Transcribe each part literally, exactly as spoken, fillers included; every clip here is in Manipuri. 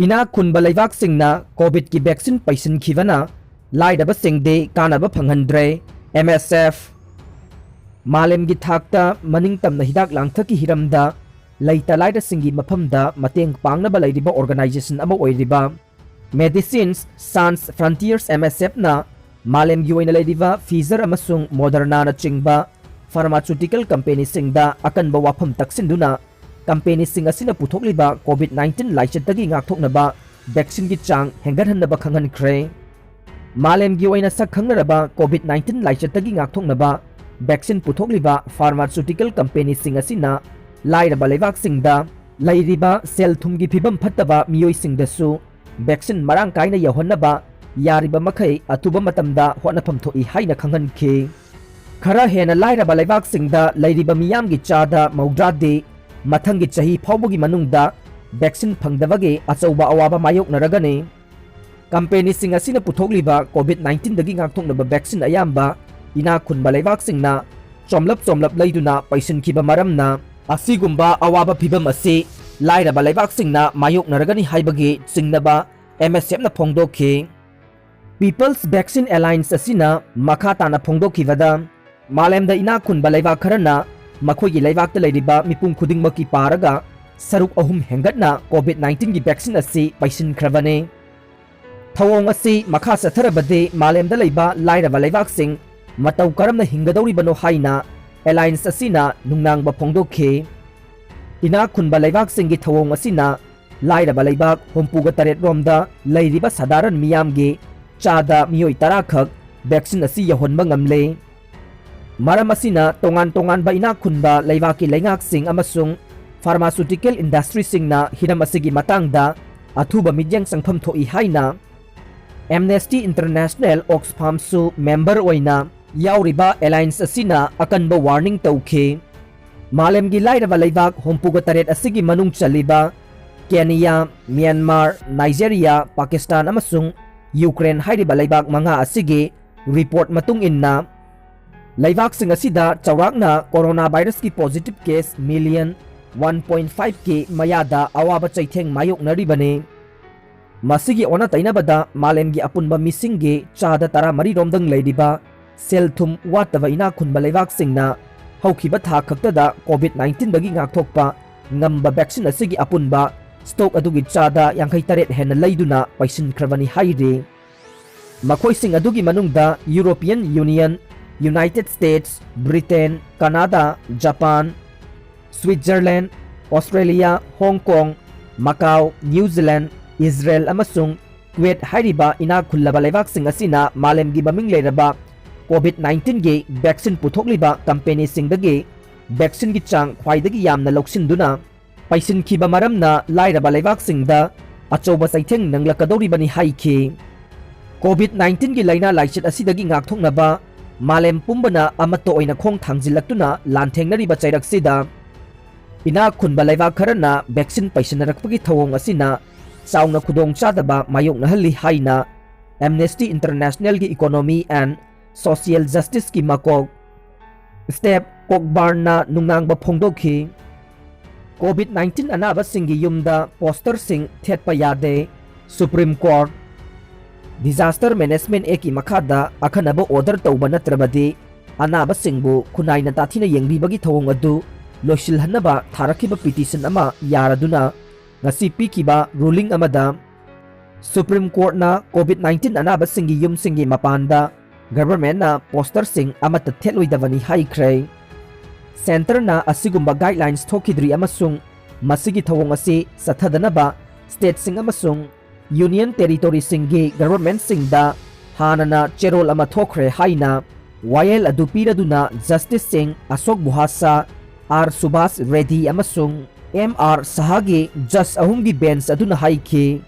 ꯏꯅꯥꯛ ꯈꯨꯟꯕ ꯂꯩꯕꯥꯛꯁꯤꯡꯅ ꯀꯣꯚꯤꯗꯀꯤ ꯚꯦꯛꯁꯤꯟ ꯄꯩꯁꯤꯟꯈꯤꯕꯅ ꯂꯥꯏꯔꯕꯁꯤꯡꯗꯤ ꯀꯥꯟꯅꯕ ꯐꯪꯍꯟꯗ꯭ꯔꯦ꯫ ꯑꯦꯝ ꯑꯦꯁ ꯑꯦꯐ꯫ ꯃꯥꯂꯦꯝꯒꯤ ꯊꯥꯛꯇ ꯃꯅꯤꯡꯇꯝꯅ ꯍꯤꯗꯥꯛ ꯂꯥꯡꯊꯛꯀꯤ ꯍꯤꯔꯝꯗ ꯂꯩꯇ ꯂꯥꯏꯔꯁꯤꯡꯒꯤ ꯃꯐꯝꯗ ꯃꯇꯦꯡ ꯄꯥꯡꯅꯕ ꯂꯩꯔꯤꯕ ꯑꯣꯔꯒꯅꯥꯏꯖꯦꯁꯟ ꯑꯃ ꯑꯣꯏꯔꯤꯕ Medicines Sans Frontiers, ꯑꯦꯝ ꯑꯦꯁ ꯑꯦꯐꯅ ꯃꯥꯂꯦꯝꯒꯤ ꯑꯣꯏꯅ ꯂꯩꯔꯤꯕ Pfizer ꯑꯃꯁꯨꯡ Modernaꯅꯆꯤꯡꯕ ꯐꯥꯔꯃꯥꯁꯨꯇꯤꯀꯦꯜ ꯀꯝꯄꯦꯅꯤꯁꯤꯡꯗ ꯑꯀꯟꯕ ꯋꯥꯐꯝ ꯇꯛꯁꯤꯟꯗꯨꯅ, ꯀꯝꯄꯦꯅꯤꯁꯤꯡ ꯑꯁꯤꯅ ꯄꯨꯊꯣꯛꯂꯤꯕ ꯀꯣꯚꯤꯗ ꯅꯥꯏꯟꯇꯤꯟ ꯂꯥꯏꯆꯠꯇꯒꯤ ꯉꯥꯛꯊꯣꯛꯅꯕ ꯚꯦꯛꯁꯤꯟꯒꯤ ꯆꯥꯡ ꯍꯦꯟꯒꯠꯍꯟꯅꯕ ꯈꯪꯍꯟꯈ꯭ꯔꯦ꯫ ꯃꯥꯂꯦꯝꯒꯤ ꯑꯣꯏꯅ ꯁꯛ ꯈꯪꯅꯔꯕ ꯀꯣꯚꯤꯗ ꯅꯥꯏꯟꯇꯤꯟ ꯂꯥꯏꯆꯠꯇꯒꯤ ꯉꯥꯛꯊꯣꯛꯅꯕ ꯚꯦꯛꯁꯤꯟ ꯄꯨꯊꯣꯛꯂꯤꯕ ꯐꯥꯔꯃꯥꯁꯨꯇꯤꯀꯦꯜ ꯀꯝꯄꯦꯅꯤꯁꯤꯡ ꯑꯁꯤꯅ ꯂꯥꯏꯔꯕ ꯂꯩꯕꯥꯛꯁꯤꯡꯗ ꯂꯩꯔꯤꯕ ꯁꯦꯜ ꯊꯨꯝꯒꯤ ꯐꯤꯕꯝ ꯐꯠꯇꯕ ꯃꯤꯑꯣꯏꯁꯤꯡꯗꯁꯨ ꯚꯦꯛꯁꯤꯟ ꯃꯔꯥꯡ ꯀꯥꯏꯅ ꯌꯧꯍꯟꯅꯕ ꯌꯥꯔꯤꯕ ꯃꯈꯩ ꯑꯊꯨꯕ ꯃꯇꯝꯗ ꯍꯣꯠꯅꯐꯝ ꯊꯣꯛꯏ ꯍꯥꯏꯅ ꯈꯪꯍꯟꯈꯤ꯫ ꯈꯔ ꯍꯦꯟꯅ ꯂꯥꯏꯔꯕ ꯂꯩꯕꯥꯛꯁꯤꯡꯗ ꯂꯩꯔꯤꯕ ꯃꯤꯌꯥꯝꯒꯤ ꯆꯥꯗ ꯃꯧꯗ꯭ꯔꯥꯗꯤ ꯃꯊꯪꯒꯤ ꯆꯍꯤ ꯐꯥꯎꯕꯒꯤ ꯃꯅꯨꯡꯗ ꯚꯦꯛꯁꯤꯟ ꯐꯪꯗꯕꯒꯤ ꯑꯆꯧꯕ ꯑꯋꯥꯕ ꯃꯥꯌꯣꯛꯅꯔꯒꯅꯤ꯫ ꯀꯝꯄꯦꯅꯤꯁꯤꯡ ꯑꯁꯤꯅ ꯄꯨꯊꯣꯛꯂꯤꯕ ꯀꯣꯚꯤꯗ ꯅꯥꯏꯟꯇꯤꯟꯗꯒꯤ ꯉꯥꯛꯊꯣꯛꯅꯕ ꯚꯦꯛꯁꯤꯟ ꯑꯌꯥꯝꯕ ꯏꯅꯥꯛ ꯈꯨꯟꯕ ꯂꯩꯕꯥꯛꯁꯤꯡꯅ ꯆꯣꯝꯂꯞ ꯆꯣꯝꯂꯞ ꯂꯩꯗꯨꯅ ꯄꯩꯁꯤꯟꯈꯤꯕ ꯃꯔꯝꯅ ꯑꯁꯤꯒꯨꯝꯕ ꯑꯋꯥꯕ ꯐꯤꯚꯝ ꯑꯁꯤ ꯂꯥꯏꯔꯕ ꯂꯩꯕꯥꯛꯁꯤꯡꯅ ꯃꯥꯌꯣꯛꯅꯔꯒꯅꯤ ꯍꯥꯏꯕꯒꯤ ꯆꯤꯡꯅꯕ ꯑꯦꯝ ꯑꯦꯁ ꯑꯦꯐꯅ ꯐꯣꯡꯗꯣꯛꯈꯤ꯫ People's Vaccine Alliance ꯑꯁꯤꯅ ꯃꯈꯥ ꯇꯥꯅ ꯐꯣꯡꯗꯣꯛꯈꯤꯕꯗ, ꯃꯥꯂꯦꯝꯗ ꯏꯅꯥꯛ ꯈꯨꯟꯕ ꯂꯩꯕꯥꯛ ꯈꯔꯅ ꯃꯈꯣꯏꯒꯤ ꯂꯩꯕꯥꯛꯇ ꯂꯩꯔꯤꯕ ꯃꯤꯄꯨꯝ ꯈꯨꯗꯤꯡꯃꯛꯀꯤ ꯄꯥꯔꯒ ꯁꯔꯨꯛ ꯑꯍꯨꯝ ꯍꯦꯟꯒꯠꯅ ꯀꯣꯚꯤꯗ ꯅꯥꯏꯟꯇꯤꯟꯒꯤ ꯚꯦꯛꯁꯤꯟ ꯑꯁꯤ ꯄꯩꯁꯤꯟꯈ꯭ꯔꯕꯅꯤ꯫ ꯊꯧꯑꯣꯡ ꯑꯁꯤ ꯃꯈꯥ ꯆꯠꯊꯔꯕꯗꯤ ꯃꯥꯂꯦꯝꯗ ꯂꯩꯕ ꯂꯥꯏꯔꯕ ꯂꯩꯕꯥꯛꯁꯤꯡ ꯃꯇꯧ ꯀꯔꯝꯅ ꯍꯤꯡꯒꯗꯧꯔꯤꯕꯅꯣ ꯍꯥꯏꯅ ꯑꯦꯂꯥꯏꯟꯁ ꯑꯁꯤꯅ ꯅꯨꯡꯅꯥꯡꯕ ꯐꯣꯡꯗꯣꯛꯈꯤ꯫ ꯏꯅꯥꯛ ꯈꯨꯟꯕ ꯂꯩꯕꯥꯛꯁꯤꯡꯒꯤ ꯊꯧꯑꯣꯡ ꯑꯁꯤꯅ ꯂꯥꯏꯔꯕ ꯂꯩꯕꯥꯛ ꯍꯨꯝꯐꯨꯒ ꯇꯔꯦꯠ ꯔꯣꯝꯗ ꯂꯩꯔꯤꯕ ꯁꯥꯗꯥꯔꯟ ꯃꯤꯌꯥꯝꯒꯤ ꯆꯥꯗ ꯃꯤꯑꯣꯏ ꯇꯔꯥ ꯈꯛ ꯚꯦꯛꯁꯤꯟ ꯑꯁꯤ ꯌꯧꯍꯟꯕ ꯉꯝꯂꯦ꯫ ꯃꯔꯝ ꯑꯁꯤꯅ ꯇꯣꯉꯥꯟ ꯇꯣꯉꯥꯟꯕ ꯏꯅꯥꯛ ꯈꯨꯟꯕ ꯂꯩꯕꯥꯛꯀꯤ ꯂꯩꯉꯥꯛꯁꯤꯡ ꯑꯃꯁꯨꯡ ꯐꯥꯔꯃꯥꯁꯨꯇꯤꯀꯦꯜ ꯏꯟꯗꯁꯇ꯭ꯔꯤꯁꯤꯡꯅ ꯍꯤꯔꯝ ꯑꯁꯤꯒꯤ ꯃꯇꯥꯡꯗ ꯑꯊꯨꯕ ꯃꯤꯠꯌꯦꯡ ꯆꯪꯐꯝ ꯊꯣꯛꯏ ꯍꯥꯏꯅ ꯑꯦꯝꯅꯦꯁꯇꯤ ꯏꯟꯇꯔꯅꯦꯁꯅꯦꯜ, ꯑꯣꯛꯁꯐꯥꯝꯁꯨ ꯃꯦꯝꯕꯔ ꯑꯣꯏꯅ ꯌꯥꯎꯔꯤꯕ ꯑꯦꯂꯥꯏꯟꯁ ꯑꯁꯤꯅ ꯑꯀꯟꯕ ꯋꯥꯔꯅꯤꯡ ꯇꯧꯈꯤ꯫ ꯃꯥꯂꯦꯝꯒꯤ ꯂꯥꯏꯔꯕ ꯂꯩꯕꯥꯛ ꯍꯨꯝꯐꯨꯒ ꯇꯔꯦꯠ ꯑꯁꯤꯒꯤ ꯃꯅꯨꯡ ꯆꯜꯂꯤꯕ ꯀꯦꯅꯤꯌꯥ, ꯃ꯭ꯌꯥꯟꯃꯥꯔ, ꯅꯥꯏꯖꯦꯔꯤꯌꯥ, ꯄꯥꯀꯤꯁꯇꯥꯟ ꯑꯃꯁꯨꯡ ꯌꯨꯀ꯭ꯔꯦꯟ ꯍꯥꯏꯔꯤꯕ ꯂꯩꯕꯥꯛ ꯃꯉꯥ ꯑꯁꯤꯒꯤ ꯔꯤꯄꯣꯔꯠ ꯃꯇꯨꯡ ꯏꯟꯅ, ꯂꯩꯕꯥꯛꯁꯤꯡ ꯑꯁꯤꯗ ꯆꯥꯎꯔꯥꯛꯅ ꯀꯣꯔꯣꯅꯥ ꯚꯥꯏꯔꯁꯀꯤ positive case million one point five ꯀꯤ ꯃꯌꯥꯗ ꯑꯋꯥꯕ ꯆꯩꯊꯦꯡ ꯃꯥꯌꯣꯛꯅꯔꯤꯕꯅꯤ꯫ ꯃꯁꯤꯒꯤ ꯑꯣꯟꯅ ꯇꯩꯅꯕꯗ ꯃꯥꯂꯦꯝꯒꯤ ꯑꯄꯨꯟꯕ ꯃꯤꯁꯤꯡꯒꯤ ꯆꯥꯗ ꯇꯔꯥꯃꯔꯤ ꯔꯣꯝꯗꯪ ꯂꯩꯔꯤꯕ ꯁꯦꯜ ꯊꯨꯝ ꯋꯥꯠꯇꯕ ꯏꯅꯥꯛ ꯈꯨꯟꯕ ꯂꯩꯕꯥꯛꯁꯤꯡꯅ ꯍꯧꯈꯤꯕ ꯊꯥ ꯈꯛꯇꯗ ꯀꯣꯚꯤꯗ ꯅꯥꯏꯟꯇꯤꯟꯗꯒꯤ ꯉꯥꯛꯊꯣꯛꯄ ꯉꯝꯕ ꯚꯦꯛꯁꯤꯟ ꯑꯁꯤꯒꯤ ꯑꯄꯨꯟꯕ ꯁ꯭ꯇꯣꯛ ꯑꯗꯨꯒꯤ ꯆꯥꯗ ꯌꯥꯡꯈꯩ ꯇꯔꯦꯠ ꯍꯦꯟꯅ ꯂꯩꯗꯨꯅ ꯄꯩꯁꯤꯟꯈ꯭ꯔꯕꯅꯤ ꯍꯥꯏꯔꯤ꯫ ꯃꯈꯣꯏꯁꯤꯡ ꯑꯗꯨꯒꯤ ꯃꯅꯨꯡꯗ European union, United states, Britain, ꯀꯅꯥꯗꯥ, ꯖꯄꯥꯟ, ꯁ꯭ꯋꯤꯠꯖꯔꯂꯦꯟꯗ, ꯑꯣꯁꯇ꯭ꯔꯦꯂꯤꯌꯥ, ꯍꯣꯡ ꯀꯣꯡ, ꯃꯀꯥꯎ, ꯅ꯭ꯌꯨ ꯖꯤꯂꯦꯟꯗ, ꯏꯖꯔꯦꯜ ꯑꯃꯁꯨꯡ ꯀꯨꯋꯦꯠ ꯍꯥꯏꯔꯤꯕ ꯏꯅꯥꯛ ꯈꯨꯜꯂꯕ ꯂꯩꯕꯥꯛꯁꯤꯡ ꯑꯁꯤꯅ ꯃꯥꯂꯦꯝꯒꯤ ꯃꯃꯤꯡ ꯂꯩꯔꯕ ꯀꯣꯚꯤꯗ ꯅꯥꯏꯟꯇꯤꯟꯒꯤ ꯚꯦꯛꯁꯤꯟ ꯄꯨꯊꯣꯛꯂꯤꯕ ꯀꯝꯄꯦꯅꯤꯁꯤꯡꯗꯒꯤ ꯚꯦꯛꯁꯤꯟꯒꯤ ꯆꯥꯡ ꯈ꯭ꯋꯥꯏꯗꯒꯤ ꯌꯥꯝꯅ ꯂꯧꯁꯤꯟꯗꯨꯅ ꯄꯩꯁꯤꯟꯈꯤꯕ ꯃꯔꯝꯅ ꯂꯥꯏꯔꯕ ꯂꯩꯕꯥꯛꯁꯤꯡꯗ ꯑꯆꯧꯕ ꯆꯩꯊꯦꯡ ꯅꯪꯂꯛꯀꯗꯧꯔꯤꯕꯅꯤ ꯍꯥꯏꯈꯤ꯫ ꯀꯣꯚꯤꯗ ꯅꯥꯏꯟꯇꯤꯟꯒꯤ ꯂꯥꯏꯅꯥ ꯂꯥꯏꯆꯠ ꯑꯁꯤꯗꯒꯤ ꯉꯥꯛꯊꯣꯛꯅꯕ ꯃꯥꯂꯦꯝ ꯄꯨꯝꯕꯅ ꯑꯃꯠꯇ ꯑꯣꯏꯅ ꯈꯣꯡ ꯊꯥꯡꯖꯤꯜꯂꯛꯇꯨꯅ ꯂꯥꯟꯊꯦꯡꯅꯔꯤꯕ ꯆꯩꯔꯛꯁꯤꯗ, ꯏꯅꯥꯛ ꯈꯨꯟꯕ ꯂꯩꯕꯥꯛ ꯈꯔꯅ ꯚꯦꯛꯁꯤꯟ ꯄꯩꯁꯤꯟꯅꯔꯛꯄꯒꯤ ꯊꯧꯑꯣꯡ ꯑꯁꯤꯅ ꯆꯥꯎꯅ ꯈꯨꯗꯣꯡꯆꯥꯗꯕ ꯃꯥꯌꯣꯛꯅꯍꯜꯂꯤ ꯍꯥꯏꯅ Amnesty Internationalꯒꯤ Economy and Social Justiceꯀꯤ ꯃꯀꯣꯛ ꯁ꯭ꯇꯦꯞ ꯀꯣꯛꯕꯥꯔꯟꯅ ꯅꯨꯡꯅꯥꯡꯕ ꯐꯣꯡꯗꯣꯛꯈꯤ꯫ ꯀꯣꯚꯤꯗ ꯅꯥꯏꯟꯇꯤꯟ ꯑꯅꯥꯕꯁꯤꯡꯒꯤ ꯌꯨꯝꯗ ꯄꯣꯁꯇꯔꯁꯤꯡ ꯊꯦꯠꯄ ꯌꯥꯗꯦ꯫ ꯁꯨꯄ꯭ꯔꯤꯝ ꯀꯣꯔꯠ Disaster Management Actꯀꯤ ꯃꯈꯥꯗ ꯑꯈꯟꯅꯕ ꯑꯣꯔꯗꯔ ꯇꯧꯕ ꯅꯠꯇ꯭ꯔꯕꯗꯤ ꯑꯅꯥꯕꯁꯤꯡꯕꯨ ꯈꯨꯟꯅꯥꯏꯅ ꯇꯥꯊꯤꯅ ꯌꯦꯡꯕꯤꯕꯒꯤ ꯊꯧꯑꯣꯡ ꯑꯗꯨ ꯂꯣꯏꯁꯤꯜꯍꯟꯅꯕ ꯊꯥꯔꯛꯈꯤꯕ ꯄꯤꯇꯤꯁꯟ ꯑꯃ ꯌꯥꯔꯗꯨꯅ ꯉꯁꯤ ꯄꯤꯈꯤꯕ ꯔꯨꯂꯤꯡ ꯑꯃꯗ ꯁꯨꯄ꯭ꯔꯤꯝ ꯀꯣꯔꯠꯅ ꯀꯣꯚꯤꯗ ꯅꯥꯏꯟꯇꯤꯟ ꯑꯅꯥꯕꯁꯤꯡꯒꯤ ꯌꯨꯝꯁꯤꯡꯒꯤ ꯃꯄꯥꯟꯗ ꯒꯚꯔꯟꯃꯦꯟꯠꯅ ꯄꯣꯁꯇꯔꯁꯤꯡ ꯑꯃꯠꯇ ꯊꯦꯠꯂꯣꯏꯗꯕꯅꯤ ꯍꯥꯏꯈ꯭ꯔꯦ꯫ ꯁꯦꯟꯇꯔꯅ ꯑꯁꯤꯒꯨꯝꯕ ꯒꯥꯏꯗꯂꯥꯏꯟꯁ ꯊꯣꯛꯈꯤꯗ꯭ꯔꯤ ꯑꯃꯁꯨꯡ ꯃꯁꯤꯒꯤ ꯊꯧꯑꯣꯡ ꯑꯁꯤ ꯆꯠꯊꯗꯅꯕ ꯁ꯭ꯇꯦꯠꯁꯤꯡ ꯑꯃꯁꯨꯡ ꯌꯨꯅꯤꯌꯟ ꯇꯦꯔꯤꯇꯣꯔꯤꯁꯤꯡꯒꯤ ꯒꯚꯔꯟꯃꯦꯟꯠꯁꯤꯡꯗ ꯍꯥꯟꯅꯅ ꯆꯦꯔꯣꯜ ꯑꯃ ꯊꯣꯛꯈ꯭ꯔꯦ ꯍꯥꯏꯅ ꯋꯥꯌꯦꯜ ꯑꯗꯨ ꯄꯤꯔꯗꯨꯅ ꯖꯁꯇꯤꯁꯁꯤꯡ ꯑꯁꯣꯛ ꯚꯨꯍꯥꯁꯥ, ꯑꯥꯔ ꯁꯨꯚꯥꯁ ꯔꯦꯗꯤ ꯑꯃꯁꯨꯡ ꯑꯦꯝ ꯑꯥꯔ ꯁꯍꯥꯒꯤ ꯖꯖ ꯑꯍꯨꯝꯒꯤ ꯕꯦꯟꯆ ꯑꯗꯨꯅ ꯍꯥꯏꯈꯤ꯫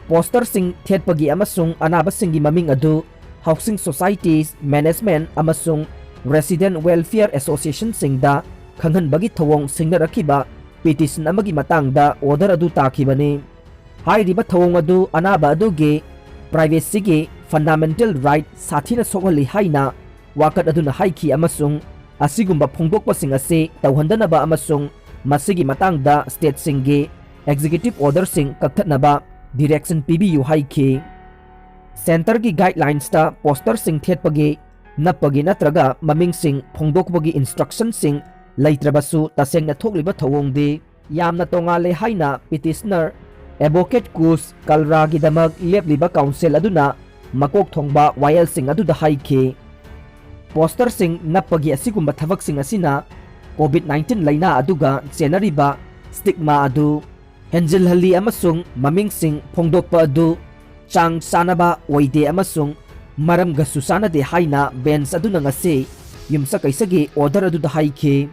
ꯄꯣꯁꯇꯔꯁꯤꯡ ꯊꯦꯠꯄꯒꯤ ꯑꯃꯁꯨꯡ ꯑꯅꯥꯕꯁꯤꯡꯒꯤ ꯃꯃꯤꯡ ꯑꯗꯨ Housing Societies, Management ꯑꯃꯁꯨꯡ Resident Welfare Associationꯁꯤꯡꯗ ꯈꯪꯍꯟꯕꯒꯤ ꯊꯧꯑꯣꯡ ꯁꯤꯡꯅꯔꯛꯈꯤꯕ ꯄꯤꯇꯤꯁꯟ ꯑꯃꯒꯤ ꯃꯇꯥꯡꯗ ꯑꯣꯔꯗꯔ ꯑꯗꯨ ꯇꯥꯈꯤꯕꯅꯤ꯫ ꯍꯥꯏꯔꯤꯕ ꯊꯧꯑꯣꯡ ꯑꯗꯨ ꯑꯅꯥꯕ ꯑꯗꯨꯒꯤ ꯄ꯭ꯔꯥꯏꯚꯦꯁꯤꯒꯤ ꯐꯟꯗꯥꯃꯦꯟꯇꯦꯜ ꯔꯥꯏꯠ ꯁꯥꯊꯤꯅ ꯁꯣꯛꯍꯜꯂꯤ ꯍꯥꯏꯅ ꯋꯥꯀꯠ ꯑꯗꯨꯅ ꯍꯥꯏꯈꯤ ꯑꯃꯁꯨꯡ ꯑꯁꯤꯒꯨꯝꯕ ꯐꯣꯡꯗꯣꯛꯄꯁꯤꯡ ꯑꯁꯤ ꯇꯧꯍꯟꯗꯅꯕ ꯑꯃꯁꯨꯡ ꯃꯁꯤꯒꯤ ꯃꯇꯥꯡꯗ ꯁ꯭ꯇꯦꯠꯁꯤꯡꯒꯤ ꯑꯦꯛꯖꯤꯀ꯭ꯌꯨꯇꯤꯚ ꯑꯣꯔꯗꯔꯁꯤꯡ ꯀꯛꯊꯠꯅꯕ direction ꯄꯤꯕꯤꯌꯨ ꯍꯥꯏꯈꯤ꯫ Centreꯒꯤ guidelinesꯇ posterꯁꯤꯡ ꯊꯦꯠꯄꯒꯤ, ꯅꯞꯄꯒꯤ ꯅꯠꯇ꯭ꯔꯒ ꯃꯃꯤꯡꯁꯤꯡ ꯐꯣꯡꯗꯣꯛꯄꯒꯤ instructionꯁꯤꯡ ꯂꯩꯇ꯭ꯔꯕꯁꯨ, ꯇꯁꯦꯡꯅ ꯊꯣꯛꯂꯤꯕ ꯊꯧꯑꯣꯡꯗꯤ ꯌꯥꯝꯅ ꯇꯣꯉꯥꯜꯂꯦ ꯍꯥꯏꯅ petitioner Advocate Kush Kalraꯒꯤꯗꯃꯛ ꯂꯦꯞꯂꯤꯕ counsel ꯑꯗꯨꯅ ꯃꯀꯣꯛ ꯊꯣꯡꯕ ꯋꯥꯌꯦꯜꯁꯤꯡ ꯑꯗꯨꯗ ꯍꯥꯏꯈꯤ꯫ Posterꯁꯤꯡ ꯅꯞꯄꯒꯤ ꯑꯁꯤꯒꯨꯝꯕ ꯊꯕꯛꯁꯤꯡ ꯑꯁꯤꯅ COVID nineteen ꯂꯥꯏꯅꯥ ꯑꯗꯨꯒ ꯆꯦꯟꯅꯔꯤꯕ stigma ꯑꯗꯨ ꯍꯦꯟꯖꯤꯜꯍꯜꯂꯤ ꯑꯃꯁꯨꯡ ꯃꯃꯤꯡꯁꯤꯡ ꯐꯣꯡꯗꯣꯛꯄ ꯑꯗꯨ ꯆꯥꯡ ꯆꯥꯅꯕ ꯑꯣꯏꯗꯦ ꯑꯃꯁꯨꯡ ꯃꯔꯝꯒꯁꯨ ꯆꯥꯅꯗꯦ ꯍꯥꯏꯅ bench ꯑꯗꯨꯅ ꯉꯁꯤ ꯌꯨꯝꯁꯀꯩꯁꯒꯤ order ꯑꯗꯨꯗ ꯍꯥꯏꯈꯤ꯫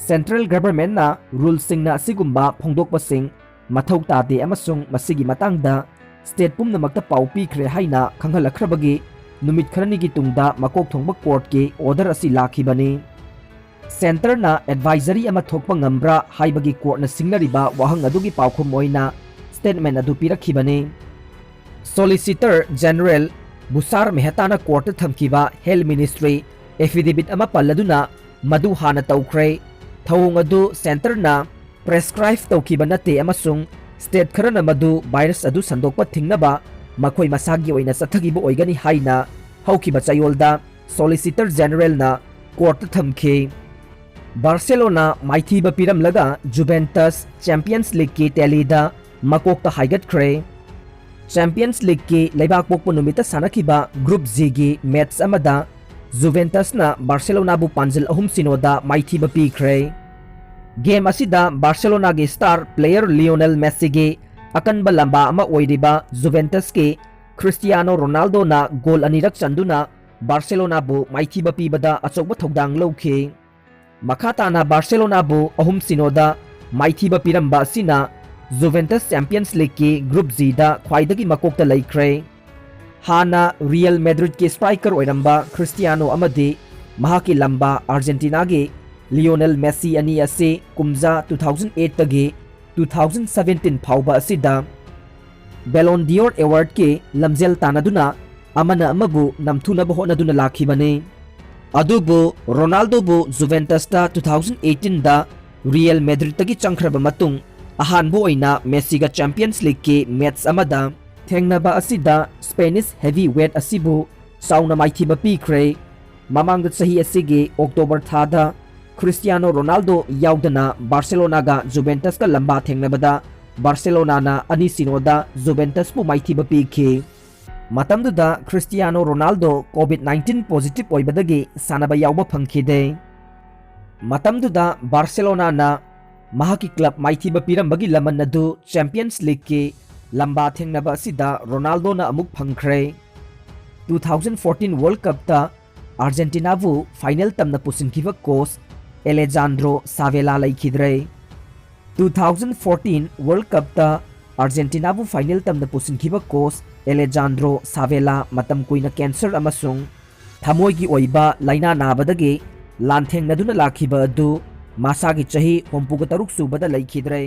Central Governmentꯅ ruleꯁꯤꯡꯅ ꯑꯁꯤꯒꯨꯝꯕ ꯐꯣꯡꯗꯣꯛꯄꯁꯤꯡ ꯃꯊꯧ ꯇꯥꯗꯦ ꯑꯃꯁꯨꯡ ꯃꯁꯤꯒꯤ ꯃꯇꯥꯡꯗ state ꯄꯨꯝꯅꯃꯛꯇ ꯄꯥꯎ ꯄꯤꯈ꯭ꯔꯦ ꯍꯥꯏꯅ ꯈꯪꯍꯜꯂꯛꯈ꯭ꯔꯕꯒꯤ ꯅꯨꯃꯤꯠ ꯈꯔꯅꯤꯒꯤ ꯇꯨꯡꯗ ꯃꯀꯣꯛ ꯊꯣꯡꯕ courtꯀꯤ order ꯑꯁꯤ ꯂꯥꯛꯈꯤꯕꯅꯤ꯫ Centreꯅ advisory ꯑꯃ ꯊꯣꯛꯄ ꯉꯝꯕ꯭ꯔꯥ ꯍꯥꯏꯕꯒꯤ courtꯅ ꯁꯤꯡꯅꯔꯤꯕ ꯋꯥꯍꯪ ꯑꯗꯨꯒꯤ ꯄꯥꯎꯈꯨꯝ ꯑꯣꯏꯅ statement ꯑꯗꯨ ꯄꯤꯔꯛꯈꯤꯕꯅꯤ꯫ Solicitor General Tushar Mehtaꯅ courtꯇ ꯊꯝꯈꯤꯕ Health Ministry affidavit ꯑꯃ ꯄꯜꯂꯗꯨꯅ ꯃꯗꯨ ꯍꯥꯟꯅ ꯇꯧꯈ꯭ꯔꯦ꯫ ꯊꯧꯑꯣꯡ ꯑꯗꯨ centreꯅ prescribe ꯇꯧꯈꯤꯕ ꯅꯠꯇꯦ ꯑꯃꯁꯨꯡ state ꯈꯔꯅ ꯃꯗꯨ virus ꯑꯗꯨ ꯁꯟꯗꯣꯛꯄ ꯊꯤꯡꯅꯕ ꯃꯈꯣꯏ ꯃꯁꯥꯒꯤ ꯑꯣꯏꯅ ꯆꯠꯊꯈꯤꯕ ꯑꯣꯏꯒꯅꯤ ꯍꯥꯏꯅ ꯍꯧꯈꯤꯕ ꯆꯌꯣꯜꯗ Solicitor Generalꯅ courtꯇ ꯊꯝꯈꯤ꯫ Barcelona ꯃꯥꯏꯊꯤꯕ ꯄꯤꯔꯝꯂꯒ Juventus Champions Leagueꯀꯤ tallyꯗ ꯃꯀꯣꯛꯇ ꯍꯥꯏꯒꯠꯈ꯭ꯔꯦ꯫ Champions Leagueꯀꯤ ꯂꯩꯕꯥꯛꯄꯣꯛꯄ ꯅꯨꯃꯤꯠꯇ ꯁꯥꯟꯅꯈꯤꯕ Group Gꯒꯤ match ꯑꯃꯗ Juventusꯅ Barcelonaꯕꯨ ꯄꯥꯟꯖꯤꯜ ꯑꯍꯨꯝ ꯁꯤꯅꯣꯗ ꯃꯥꯏꯊꯤꯕ ꯄꯤꯈ꯭ꯔꯦ꯫ Game ꯑꯁꯤꯗ Barcelonaꯒꯤ star player Lionel Messiꯒꯤ ꯑꯀꯟꯕ ꯂꯝꯕꯥ ꯑꯃ ꯑꯣꯏꯔꯤꯕ Juventusꯀꯤ Cristiano Ronaldoꯅ goal ꯑꯅꯤꯔꯛ ꯆꯟꯗꯨꯅ Barcelonaꯕꯨ ꯃꯥꯏꯊꯤꯕ ꯄꯤꯕꯗ ꯑꯆꯧꯕ ꯊꯧꯗꯥꯡ ꯂꯧꯈꯤ꯫ ꯃꯈꯥ ꯇꯥꯅ Barcelonaꯕꯨ ꯑꯍꯨꯝ ꯁꯤꯅꯣꯗ ꯃꯥꯏꯊꯤꯕ ꯄꯤꯔꯝꯕ ꯑꯁꯤꯅ Juventus Champions Leagueꯀꯤ Group Gꯗ ꯈ꯭ꯋꯥꯏꯗꯒꯤ ꯃꯀꯣꯛꯇ ꯂꯩꯈ꯭ꯔꯦ꯫ ꯍꯥꯟꯅ Real Madridꯀꯤ striker ꯑꯣꯏꯔꯝꯕ Cristiano ꯑꯃꯗꯤ ꯃꯍꯥꯛꯀꯤ ꯂꯝꯕꯥ Argentinaꯒꯤ Lionel Messi ꯑꯅꯤ ꯑꯁꯤ ꯀꯨꯝꯖꯥ two thousand eightꯇꯒꯤ two thousand seventeen ꯐꯥꯎꯕ ꯑꯁꯤꯗ Ballon d'Or awardꯀꯤ ꯂꯝꯖꯦꯜ ꯇꯥꯟꯅꯗꯨꯅ ꯑꯃꯅ ꯑꯃꯕꯨ ꯅꯝꯊꯨꯅꯕ ꯍꯣꯠꯅꯗꯨꯅ ꯂꯥꯛꯈꯤꯕꯅꯤ꯫ ꯑꯗꯨꯕꯨ Ronaldoꯕꯨ Juventusꯇ two thousand eighteenꯗ Real Madridꯇꯒꯤ ꯆꯪꯈ꯭ꯔꯕ ꯃꯇꯨꯡ ꯑꯍꯥꯟꯕ ꯑꯣꯏꯅ ꯃꯦꯁꯤꯒ ꯆꯦꯝꯄꯤꯌꯟꯁ ꯂꯤꯒꯀꯤ ꯃꯦꯆ ꯑꯃꯗ ꯊꯦꯡꯅꯕ ꯑꯁꯤꯗ ꯁ꯭ꯄꯦꯅꯤꯁ ꯍꯦꯚꯤ ꯋꯦꯠ ꯑꯁꯤꯕꯨ ꯆꯥꯎꯅ ꯃꯥꯏꯊꯤꯕ ꯄꯤꯈ꯭ꯔꯦ꯫ ꯃꯃꯥꯡꯗ ꯆꯍꯤ ꯑꯁꯤꯒꯤ ꯑꯣꯛꯇꯣꯕꯔ ꯊꯥꯗ ꯈ꯭ꯔꯤꯁꯇꯤꯌꯥꯅꯣ ꯔꯣꯅꯥꯜꯗꯣ ꯌꯥꯎꯗꯅ ꯕꯥꯔꯁꯦꯂꯣꯅꯥꯒ ꯖꯨꯚꯦꯟꯇꯁꯀ ꯂꯝꯕꯥ ꯊꯦꯡꯅꯕꯗ ꯕꯥꯔꯁꯦꯂꯣꯅꯥꯅ ꯑꯅꯤ ꯁꯤꯅꯣꯗ ꯖꯨꯚꯦꯟꯇꯁꯄꯨ ꯃꯥꯏꯊꯤꯕ ꯄꯤꯈꯤ꯫ ꯃꯇꯝꯗꯨꯗ Cristiano Ronaldo COVID nineteen positive ꯑꯣꯏꯕꯗꯒꯤ ꯁꯥꯟꯅꯕ ꯌꯥꯎꯕ ꯐꯪꯈꯤꯗꯦ꯫ ꯃꯇꯝꯗꯨꯗ ꯕꯥꯔꯁꯦꯂꯣꯅꯥꯅ ꯃꯍꯥꯛꯀꯤ ꯀ꯭ꯂꯕ ꯃꯥꯏꯊꯤꯕ ꯄꯤꯔꯝꯕꯒꯤ ꯂꯃꯟ ꯑꯗꯨ ꯆꯦꯝꯄꯤꯌꯟꯁ ꯂꯤꯒꯀꯤ ꯂꯝꯕꯥ ꯊꯦꯡꯅꯕ ꯑꯁꯤꯗ ꯔꯣꯅꯥꯜꯗꯣꯅ ꯑꯃꯨꯛ ꯐꯪꯈ꯭ꯔꯦ꯫ ꯇꯨ ꯊꯥꯎꯖꯟ ꯐꯣꯔꯇꯤꯟ ꯋꯥꯔꯜꯗ ꯀꯞꯇ ꯑꯥꯔꯖꯦꯟꯇꯤꯅꯥꯕꯨ ꯐꯥꯏꯅꯦꯜ ꯇꯝꯅ ꯄꯨꯁꯤꯟꯈꯤꯕ ꯀꯣꯆ ꯑꯦꯂꯦꯖꯥꯟꯗ꯭ꯔꯣ ꯁꯥꯚꯦꯂꯥ ꯂꯩꯈꯤꯗ꯭ꯔꯦ꯫ ꯇꯨ ꯊꯥꯎꯖꯟ ꯐꯣꯔꯇꯤꯟ ꯋꯥꯔꯜꯗ ꯀꯞꯇ ꯑꯥꯔꯖꯦꯟꯇꯤꯅꯥꯕꯨ ꯐꯥꯏꯅꯦꯜ ꯇꯝꯅ ꯄꯨꯁꯤꯟꯈꯤꯕ ꯀꯣꯆ ꯑꯦꯂꯦꯖꯥꯟꯗ꯭ꯔꯣ ꯁꯥꯚꯦꯂꯥ ꯃꯇꯝ ꯀꯨꯏꯅ ꯀꯦꯟꯁꯔ ꯑꯃꯁꯨꯡ ꯊꯃꯣꯏꯒꯤ ꯑꯣꯏꯕ ꯂꯥꯏꯅꯥ ꯅꯥꯕꯗꯒꯤ ꯂꯥꯟꯊꯦꯡꯅꯗꯨꯅ ꯂꯥꯛꯈꯤꯕ ꯑꯗꯨ ꯃꯁꯥꯒꯤ ꯆꯍꯤ ꯍꯨꯝꯐꯨꯒ ꯇꯔꯨꯛ ꯁꯨꯕꯗ ꯂꯩꯈꯤꯗ꯭ꯔꯦ꯫